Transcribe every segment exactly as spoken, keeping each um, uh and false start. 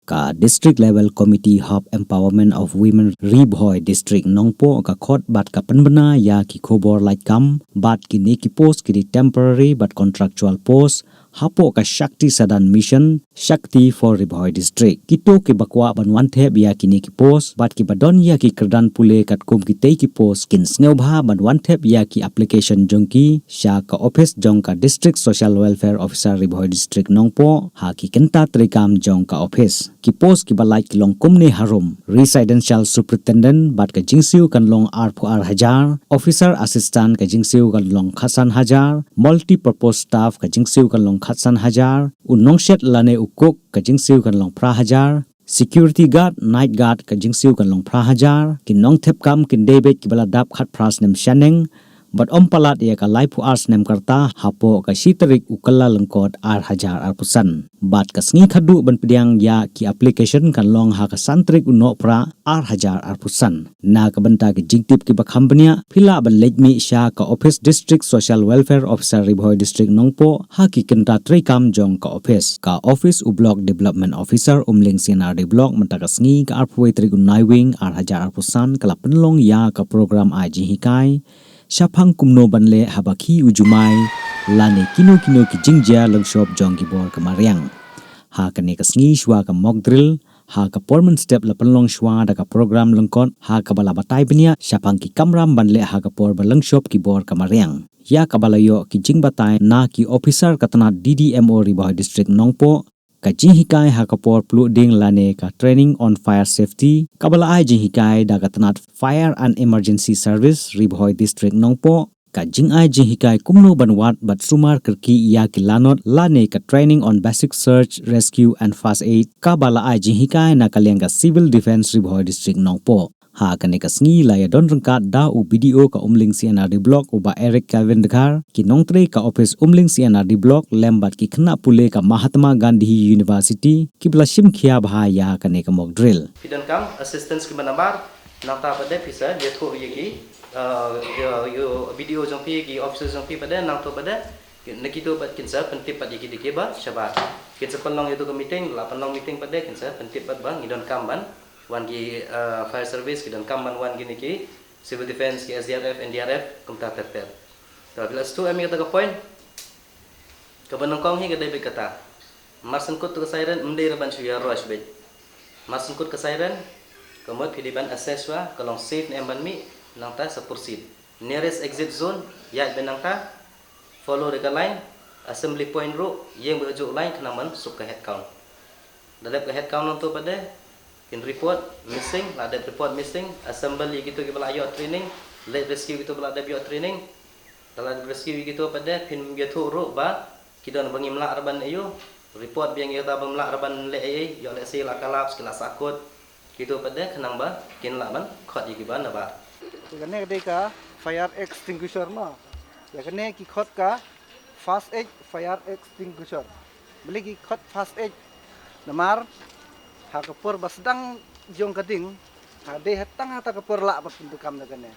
Ka District Level Committee hap Empowerment of Women Ri Bhoi District Nongpoh ka khot bad ka pynbna ïa ki khubor lait kam bad kine ki post ki dei temporary bad contractual post hapoh ka Shakti Sadan Mission, Shakti for Ri Bhoi District. Kito kiba kwah ban wan thep ïa kine ki post bad kiba don ïa ki kyrdan pule katkum kitei ki post kin sngewbha ban wan thep ïa ki application jong ki sha ka office jong ka District Social Welfare Officer Ri Bhoi District Nongpoh ha ki kynta treikam jong ka office. Ki post kiba lait ki long kumne harum: Residential Superintendent bad ka jingsiew kan long arphew ar hajar, Officer Assistant ka jingsiew kan long khatsan hajar, Multi-purpose staff ka jingsiew kan long khatsan hajar, u nongshet lane u cook ka jingsiew kan long phra hajar, Security Guard, Night Guard ka jingsiew kan long phra hajar, ki nongthep kam kin dei beit kiba la dap khatphra snem shaneng bad ym palat ïa ka laiphew ar snem ka rta hapoh ka shi tarik u Kyllalyngkot ar hajar arphew san. Bad ka sngi khadduh ban pdiang ïa ki application kan long ha ka san tarik u Nohprah ar hajar arphew san. Na ka bynta ki jingtip kiba kham bniah, phi lah ban leit mih sha ka office District Social Welfare Officer Ri Bhoi District Nongpoh ha ki kynta treikam jong ka office. Ka office u Block Development Officer Umling C and RD Block mynta ka sngi ka arphew wei tarik u Naiwieng ar hajar arphew san ka la pynlong ïa ka program ai jinghikai shaphang kumno ban leh haba khih u jumai lane kino kino ki jingjia lyngshop jong ki bor ka mariang. Ha kane ka sngi shuwa ka mock drill ha ka por mynstep la pynlong shuwa da ka program lyngkot ha kaba la batai bniah shaphang ki kamram ban leh ha ka por ba lyngshop ki bor ka mariang, ïa kaba la ïoh ki jingbatai na ki officer ka tnat D D M O Ri Bhoi District Nongpoh. Ka jinghikai ha ka por pluh ding lane ka Training on Fire Safety kaba la ai jinghikai da ka tnat Fire and Emergency Service Ri Bhoi District Nongpoh. Ka jingai jinghikai kumno ban wad bad sumar kyrkieh ïa ki lanot lane ka Training on Basic Search, Rescue and First Aid kaba la ai jinghikai na ka liang ka Civil Defence Ri Bhoi District Nongpoh. Ha kane ka sngi la ïadon ryngkat da u B D O ka Umling C and RD Block u Bah Eric Calvin Dkhar, ki nongtrei ka office Umling C and RD Block lem bad ki khynnah pule ka Mahatma Gandhi University kiba la shim khia bha ïa kane ka mock drill. Phi donkam assistance kiba nabar, nangta pat de phi sa ïathuh ïa ki, uh, ïa, ïa B D O jong phi, ki officer jong phi pat de, nangta pat de na kito pat kin sa pyntip pat ïa ki dei kiba shabar. Kin sa pynlong ïa tu ka meeting, la pynlong meeting pat de kin sa pyntip pat ba ngi donkam ban wan ki, uh, fire service, ki donkam ban wan kine ki civil defence, ki S D R F, N D R F, kumta ter ter. To, phi la sngewthuh em ïa kata ka point? Kaba nyngkong hi ka dei beit kata. Mar syn kut tu ka siren, ym dei ruh ban shu ïa rush beit. Mar syn kut ka siren, ka mut phi dei ban assess shuwa ka long safe ne em ban mih, nangta sa proceed. Nearest exit zone, ïaid beit nangta, follow da ka line, assembly point ruh, ïeng beit hajuh line, khnang ban suk ka head count. Da dep ka head count nangtu pat de, kin report missing, la dep report missing, assemble ïa kito kiba la ïoh training, leit rescue kito ba la dep ïoh training, da la dep rescue ïa kito pat de, phin ïathuh ruh ba ki don ba ngim lah ruh ban ïoh, report biang ïa kata ba ngim lah ruh ban leh ei ei, ïoh lehse la collapse, ki la sahkut, kito pat de khnang ba kin lah ban khot ïa kiba nabar. Kane ka dei ka fire extinguisher mo. Ïa kane ki khot ka first aid fire extinguisher. Balei ki khot first aid? Namar ha ka por ba sdang jong ka ding, ha dei ha tang ha ta ka por lah ba pyndonkam da kane.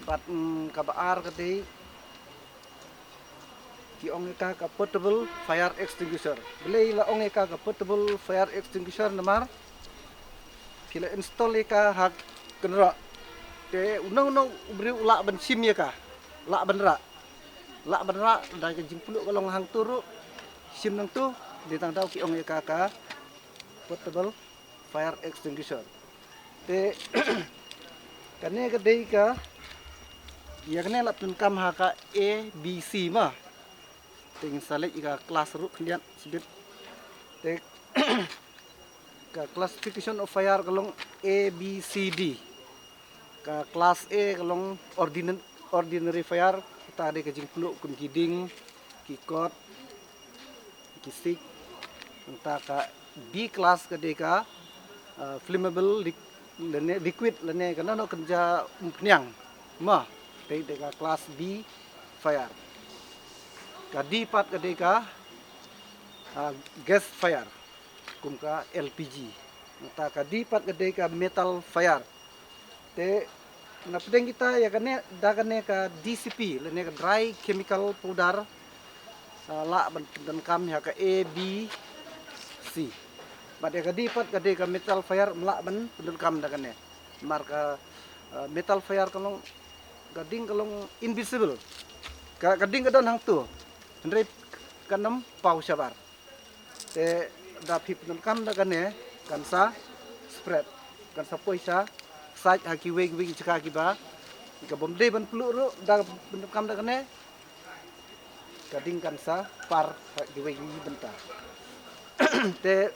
Bad, mm, kaba ar ka dei ki ong ïa ka ka portable fire extinguisher. Balei la ong ïa ka ka portable fire extinguisher? Namar ki la install ïa ka ha kynroh. Te uno uno u briew u lah ban shim ïa ka. Lah ban rah. Lah ban rah da ka jingpluh ka long hangtu ruh. Shim nangtu, dei tang daw ki ong ïa ka ka portable fire extinguisher. Te kane ka dei ka, ïa kane la pyndonkam ha ka A B C mo. Te ngin sa leit ïa ka class ruh khyndiat shibit. Te ka classification of fire ka long A B C D. Ka class A ka long ordinary, ordinary fire, kata dei ka jingpluh kum ki dieng, ki kot, ki siej. Nangta ka B class ka dei ka, uh, flammable liq-, lane liquid lane kano kano kynja umphniang. Mo, dei, dei ka class B fire. Ka D pat ka dei ka, uh, gas fire, kum ka L P G. Nangta ka D pat ka dei ka metal fire. Te na pdeng kita ïa kane, da kane ka D C P lane ka dry chemical powder, ah, lah ban pyndonkam ïa ka A B C. Bad ïa ka D pat ka dei ka metal fire, ym lah ban pyndonkam da kane. Namar ka, eh, metal fire ka long, ka ding ka long invisible. Ka, ka ding ka don hangto. Hynrei kan ym paw shabar. Te da phi pyndonkam da kane, kan sa spread, kan sa poi sha sait ha kiwei kiwei ki jaka kiba, ka bym dei ban pluh ruh, da pyndonkam da kane, ka ding kan sa par ha kiwei kiwei bynta. Te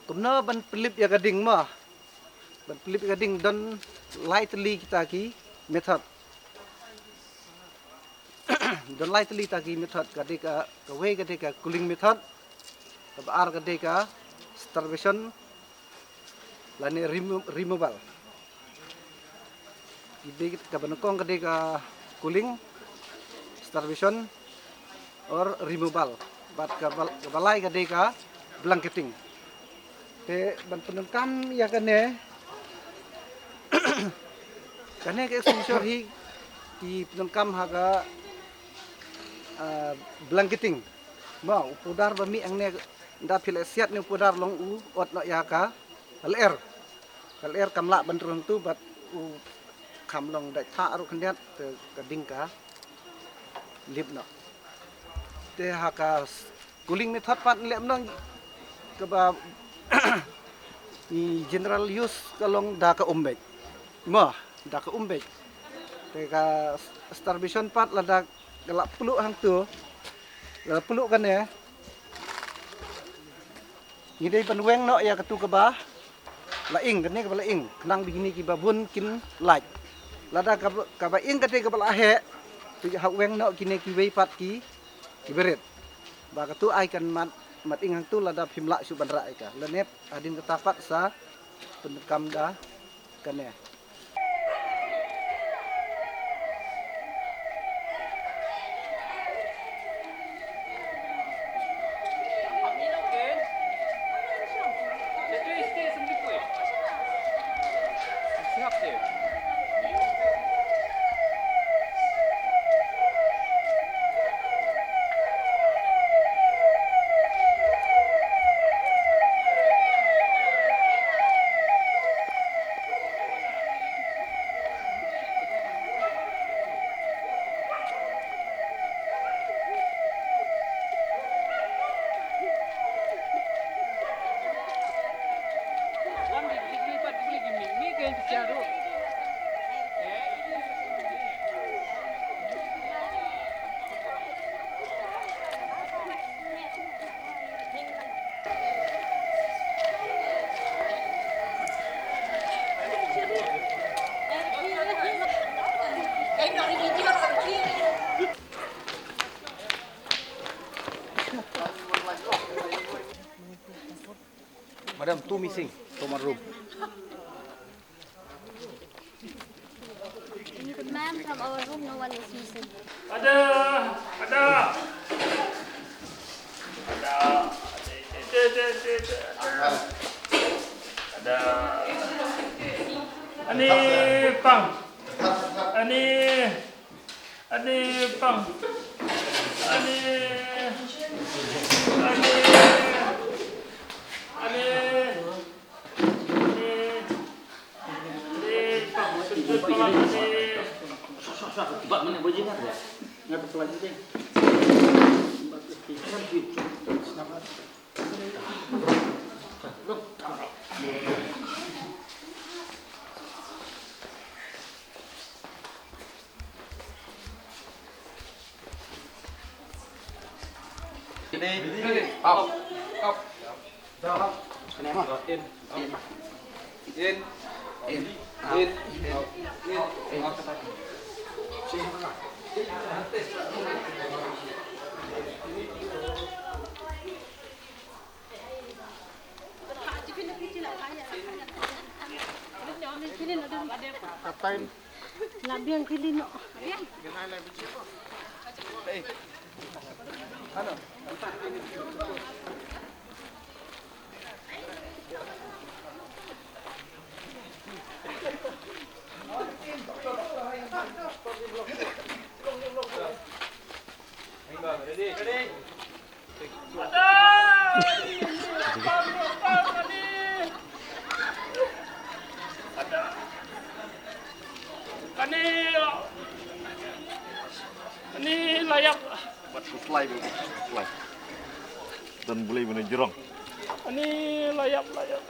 kumno ban pynlip ïa ka ding mo? Ban pynlip ïa ka ding don lai tylli kita ki method. Don lai tylli kita ki method, ka dei ka, kawei ka dei ka cooling method, kaba ar ka dei ka starvation lane remo-, removal. Ki dei kaba nyngkong ka dei ka cooling, starvation or removal. Bad kaba, kaba lai ka dei ka blanketing. Te ban pyndonkam ïa kane, kane ka extinguisher hi ki pyndonkam ha ka, ah, blanketing. Mo, u powder ba mih hangne, da phi la siat ne u powder long u ot noh ïa ka lyer. Ka lyer kam lah ban rung tu bad u kham long dait thah ruh khyndiat, te ka ding ka lip noh. Te ha ka s-, cooling method pat leh mynno kaba i general use ka long da ka um beit. Mo, da ka um beit. Te ka s-, starvation pat lada ka la pluh hangto, la pluh kane. Ngi dei ban weng noh ïa katu kaba la ing, kane kaba la ing, khnang ba kine kiba bun kin lait. Lada kaba, kaba ing kate kaba la heh, te hap weng noh kine kiwei pat ki, kiba rit. Ba katu ai kan mat, mat ing hangtu lada phim lah shuh ban rah ïa ka. Lane hadien kata pat sa pyndonkam da kane. Madam, two missing from our room. Ma'am, from our room, no one is missing. Ada, ada. Ada. Ada, ada, ada, ada, ada. Ada. Ani pang. Ani. Ani pang. Ani. Ani. Ani. Don bulei bana jrong. Ani layap layap.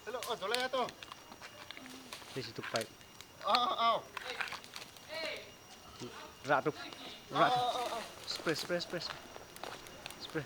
Hello, oh, jolai ya to. Di situ pipe. Oh, oh, oh. Rak tu. Rak tu. Oh, oh, oh, oh. Spray, spray, spray, spray. Spray.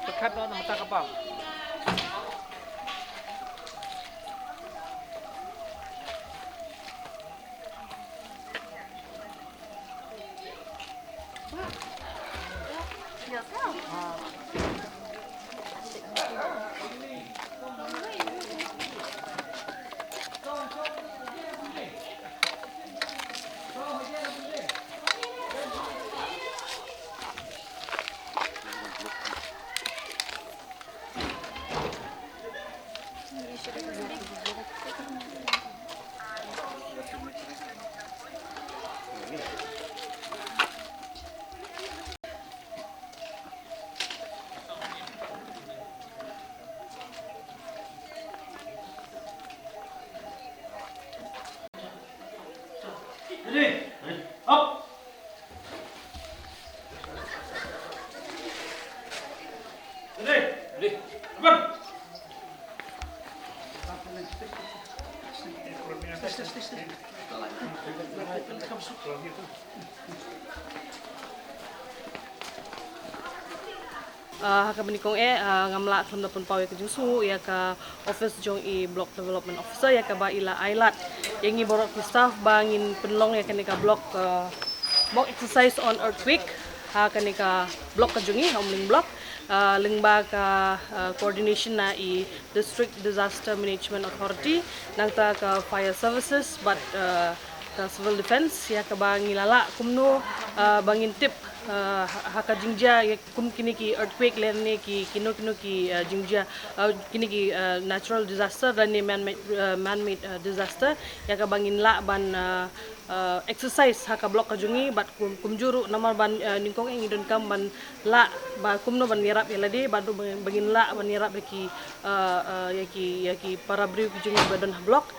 Dekat noh, mata kapal. Ready? Up! Ready? Ready? Run! Stay, stay, stay, stay. Ah, ha kaba nyngkong eh, ah, ngam lah khlem da pynpaw ïa ka jingsngew ïa ka office jong i Block Development Officer ïa kaba i la ai lad ïa ngi baroh ki staff ba ngin pynlong ïa kane ka block, ah, mock exercise on earthquake ha kane ka block ka jong ngi, ha Umling Block, ah, lyngba ka, ah, coordination na i District Disaster Management Authority, nangta ka Fire Services bad, ah, ka Civil Defence ïa kaba ngi la lah kumno, ah, ba ngin tip, ah, ha, ha ka jingjia ïa kum kine ki earthquake lane ki kino kino ki, ah, jingjia, ah, kine ki, ah, natural disaster lane man-made, ah, man-made, ah, disaster ïa kaba ngin lah ban, ah, ah, exercise ha ka block ka jong ngi bad kum, kumjuh ruh namar ban, ah, nyngkong eh ngi donkam ban lah ba kumno ban ïarap ïa lade bad ruh ba ngin lah ban ïarap ïa ki, ah, ah, ïa ki, ïa ki para briew ki jong ngi ba don ha block.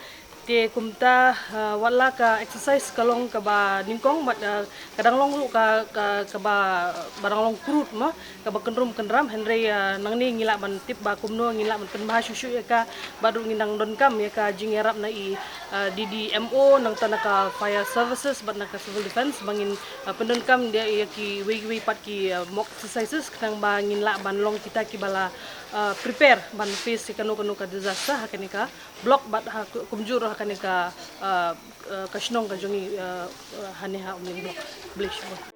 Te kumta, ah, wat la ka exercise ka long kaba nyngkong bad, ah, ka dang long ruh ka, ka, kaba, ba dang long crude mo, kaba kynrum kynram, hynrei, ah, nangne ngi lah ban tip ba kumno ngi lah ban pynbha shuh shuh ïa ka, bad ruh ngi dang donkam ïa ka jingïarap na i, ah, D D M O, nangta na ka Fire Services bad na ka Civil Defence ba ngin, ah, pyndonkam ïa, ïa kiwei kiwei pat ki, ah, mock exercises khnang ba ngin lah ban long kita kiba la, ah, prepare ban face ïa kano kano ka disaster ha kane ka block bad ha ku-, kumjuh ruh ha kane ka, ah, ah, ka shnong ka jong ngi, ah, ah, hangne ha Umling Block. Khublei shibun.